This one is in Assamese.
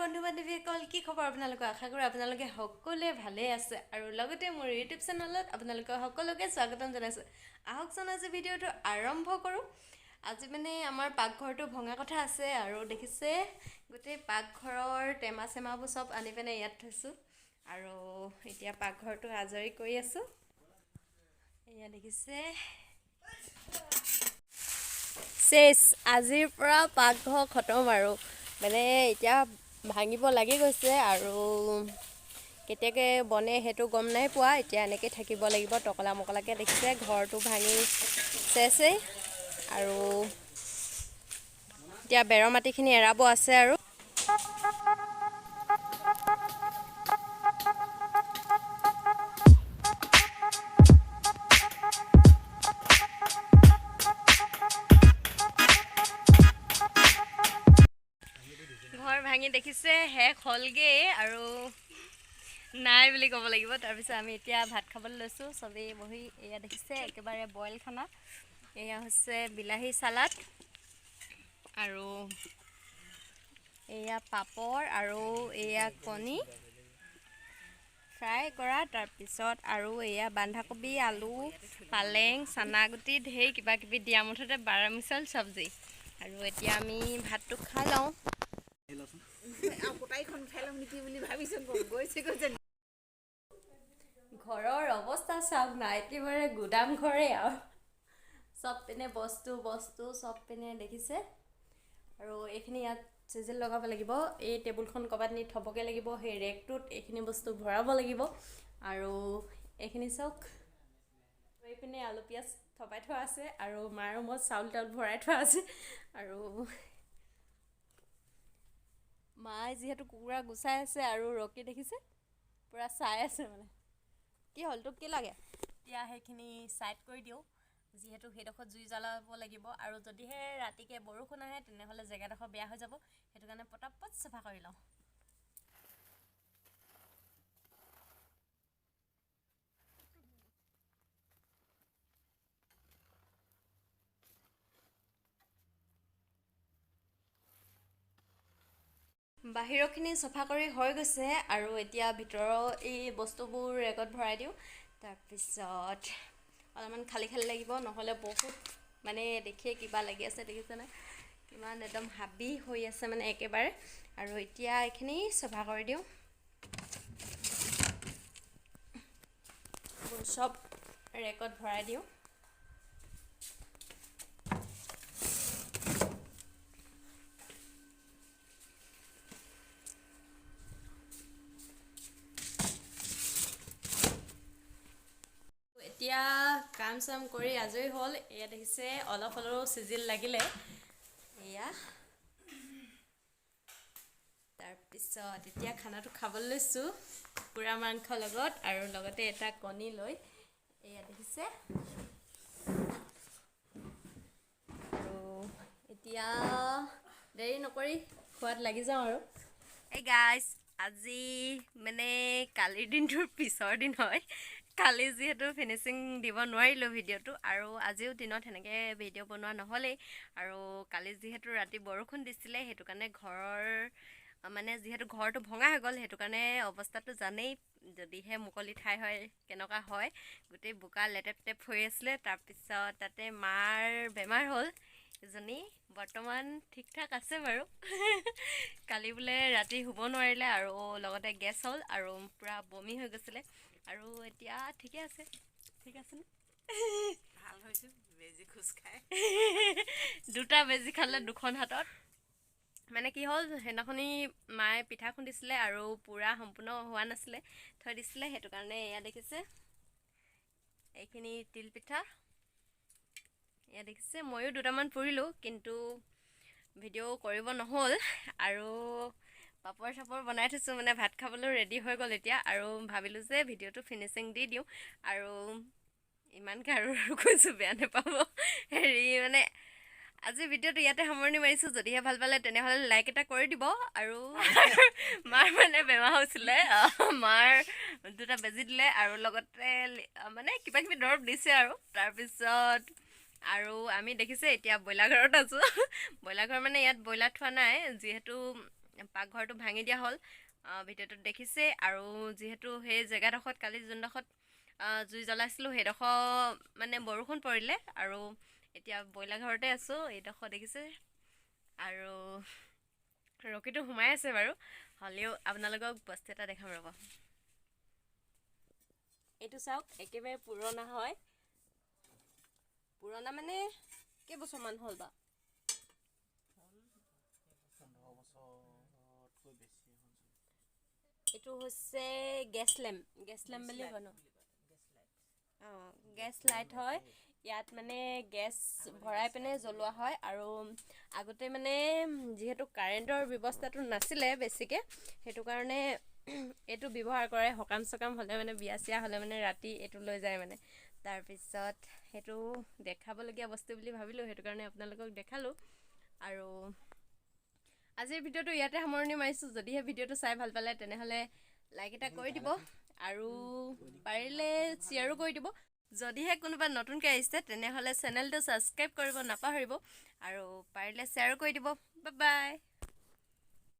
বন্ধু বান্ধৱীসকল, কি খবৰ আপোনালোকৰ? আশা কৰোঁ আপোনালোকে সকলোৱে ভালেই আছে আৰু লগতে মোৰ ইউটিউব চেনেলত আপোনালোকৰ সকলোকে স্বাগতম জনাইছোঁ। আহকচোন, আজি ভিডিঅ'টো আৰম্ভ কৰোঁ। আজি মানে আমাৰ পাকঘৰটো ভঙা কথা আছে আৰু দেখিছে, গোটেই পাকঘৰৰ টেমা চেমাবোৰ চব আনি পিনে ইয়াত থৈছোঁ আৰু এতিয়া পাকঘৰটো আজৰি কৰি আছোঁ। এয়া দেখিছে, চেচ, আজিৰ পৰা পাকঘৰ খতম আৰু মানে এতিয়া ভাঙিব লাগি গৈছে আৰু কেতিয়াকৈ বনে সেইটো গম নাই পোৱা। এতিয়া এনেকৈ থাকিব লাগিব টকলা মকলাকৈ। দেখিছে, ঘৰটো ভাঙি চেচেই আৰু এতিয়া বেৰৰ মাটিখিনি এৰাব আছে। আৰু ঘৰ ভাঙি দেখিছে, শেষ হ'লগৈ আৰু নাই বুলি ক'ব লাগিব। তাৰপিছত আমি এতিয়া ভাত খাবলৈ লৈছোঁ চবেই বহি। এয়া দেখিছে, একেবাৰে বইল খানা। এয়া হৈছে বিলাহী চালাড আৰু এয়া পাপৰ আৰু এয়া কণী ফ্ৰাই কৰা। তাৰপিছত আৰু এয়া বন্ধাকবি, আলু, পালেং, চানা গুটি, ঢেৰ কিবা কিবি দিয়া, মুঠতে বাৰামিচাল চব্জি। আৰু এতিয়া আমি ভাতটো খাই লওঁ। কটাৰীখন উঠাই ল'ম নেকি বুলি ভাবিছোঁ, গৈছে গৈছে। ঘৰৰ অৱস্থা চাওক না, একেবাৰে গুদাম ঘৰেই আৰু চব পিনে বস্তু বস্তু চব পিনে দেখিছে। আৰু এইখিনি ইয়াত চিজিল লগাব লাগিব। এই টেবুলখন ক'ৰবাত নি থ'বগৈ লাগিব, সেই ৰেকটোত এইখিনি বস্তু ভৰাব লাগিব। আৰু এইখিনি চাওক, এইপিনে আলু পিঁয়াজ থপাই থোৱা আছে আৰু মাৰ ৰুমত চাউল তাউল ভৰাই থোৱা আছে। আৰু মায়ে যিহেতু কুকুৰা গুচাই আছে আৰু ৰকি দেখিছে, পূৰা চাই আছে। মানে কি হ'ল, তোক কি লাগে? এতিয়া সেইখিনি ছাইড কৰি দিওঁ, যিহেতু সেইডোখৰত জুই জ্বলাব লাগিব আৰু যদিহে ৰাতিকৈ বৰষুণ আহে, তেনেহ'লে জেগাডোখৰ বেয়া হৈ যাব। সেইটো কাৰণে পটাপট চাফা কৰি লওঁ। বাহিৰৰখিনি চফা কৰি হৈ গৈছে আৰু এতিয়া ভিতৰৰ এই বস্তুবোৰ ৰেকত ভৰাই দিওঁ। তাৰপিছত অলপমান খালী খালী লাগিব, নহ'লে বহুত মানে দেখিয়ে কিবা লাগি আছে। দেখিছেনে, কিমান একদম হাবি হৈ আছে মানে একেবাৰে। আৰু এতিয়া এইখিনি চফা কৰি দিওঁ, এইবোৰ চব ৰেকত ভৰাই দিওঁ। এতিয়া কাম চাম কৰি আজৰি হ'ল। এয়া দেখিছে, অলপ হ'লেও চিজিল লাগিলে এয়া। তাৰপিছত এতিয়া খানাটো খাবলৈ লৈছোঁ কুকুৰা মাংসৰ লগত আৰু লগতে এটা কণী লৈ। এয়া দেখিছে। আৰু এতিয়া দেৰি নকৰি খোৱাত লাগি যাওঁ। আৰু এই গাইজ, আজি মানে কালিৰ দিনটোৰ পিছৰ দিন হয়। কালি যিহেতু ফিনিচিং দিব নোৱাৰিলোঁ ভিডিঅ'টো আৰু আজিও দিনত সেনেকৈ ভিডিঅ' বনোৱা নহ'লেই। আৰু কালি যিহেতু ৰাতি বৰষুণ দিছিলে, সেইটো কাৰণে ঘৰৰ মানে যিহেতু ঘৰটো ভঙা হৈ গ'ল, সেইটো কাৰণে অৱস্থাটো জানেই, যদিহে মুকলি ঠাই হয় কেনেকুৱা হয়, গোটেই বোকা লেটেপ টেপ হৈ আছিলে। তাৰপিছত তাতে মাৰ বেমাৰ হ'ল, এজনী বৰ্তমান ঠিক ঠাক আছে বাৰু। কালি বোলে ৰাতি শুব নোৱাৰিলে আৰু লগতে গেছ হ'ল আৰু পূৰা বমি হৈ গৈছিলে আৰু এতিয়া ঠিকে আছে। ঠিক আছেনে? ভাল হৈছোঁ বেজি খোজ খাই। দুটা বেজি খালে দুখন হাতত। মানে কি হ'ল, সেইদিনাখনি মায়ে পিঠা খুন্দিছিলে আৰু পূৰা সম্পূৰ্ণ হোৱা নাছিলে, থৈ দিছিলে, সেইটো কাৰণে এয়া দেখিছে, এইখিনি তিল পিঠা। এয়া দেখিছে, ময়ো দুটামান পুৰিলোঁ, কিন্তু ভিডিঅ' কৰিব নহ'ল। আৰু পাপৰ চাপৰ বনাই থৈছোঁ, মানে ভাত খাবলৈ ৰেডি হৈ গ'ল এতিয়া। আৰু ভাবিলোঁ যে ভিডিঅ'টো ফিনিচিং দি দিওঁ আৰু ইমানকৈ আৰু কৈছোঁ, বেয়া নাপাব। হেৰি মানে আজি ভিডিঅ'টো ইয়াতে সামৰণি মাৰিছোঁ। যদিহে ভাল পালে, তেনেহ'লে লাইক এটা কৰি দিব। আৰু মাৰ মানে বেমাৰ হৈছিলে, মাৰ দুটা বেজি দিলে আৰু লগতে মানে কিবা কিবি দৰৱ দিছে। আৰু তাৰপিছত আৰু আমি দেখিছে, এতিয়া ব্ৰইলাৰ ঘৰত আছোঁ। ব্ৰইলাৰ ঘৰ মানে ইয়াত ব্ৰইলাৰ থোৱা নাই, যিহেতু পাকঘৰটো ভাঙি দিয়া হ'ল, ভিডিঅ'টোত দেখিছেই। আৰু যিহেতু সেই জেগাডোখৰত কালি যোনডোখৰত জুই জ্বলাইছিলোঁ, সেইডোখৰ মানে বৰষুণ পৰিলে আৰু এতিয়া ব্ৰইলাৰ ঘৰতে আছোঁ, এইডোখৰ দেখিছে। আৰু ৰকিটো সোমাই আছে বাৰু, হ'লেও আপোনালোকক বস্তু এটা দেখাম ৰ'ব। এইটো চাওক, একেবাৰে পুৰণা হয়। পুৰণা মানে কেইবছৰমান হ'ল বাৰু? 15 বছৰতকৈ বেছি হ'ল। এইটো হৈছে গেছ লেম্প, গেছ লেম্প বুলি কয় ন? অঁ, গেছ লাইট হয়। ইয়াত মানে গেছ ভৰাই পিনে জ্বলোৱা হয়। আৰু আগতে মানে যিহেতু কাৰেণ্টৰ ব্যৱস্থাটো নাছিলে বেছিকৈ, সেইটো কাৰণে এইটো ব্যৱহাৰ কৰে। সকাম চকাম হ'লে মানে, বিয়া চিয়া হ'লে মানে ৰাতি এইটো লৈ যায় মানে। তাৰপিছত সেইটো দেখাবলগীয়া বস্তু বুলি ভাবিলোঁ, সেইটো কাৰণে আপোনালোকক দেখালোঁ। আৰু আজিৰ ভিডিঅ'টো ইয়াতে সামৰণি মাৰিছোঁ। যদিহে ভিডিঅ'টো চাই ভাল পালে, তেনেহ'লে লাইক এটা কৰি দিব আৰু পাৰিলে শ্বেয়াৰো কৰি দিব। যদিহে কোনোবা নতুনকৈ আহিছে, তেনেহ'লে চেনেলটো ছাবস্ক্ৰাইব কৰিব নাপাহৰিব আৰু পাৰিলে শ্বেয়াৰো কৰি দিব। Bye bye.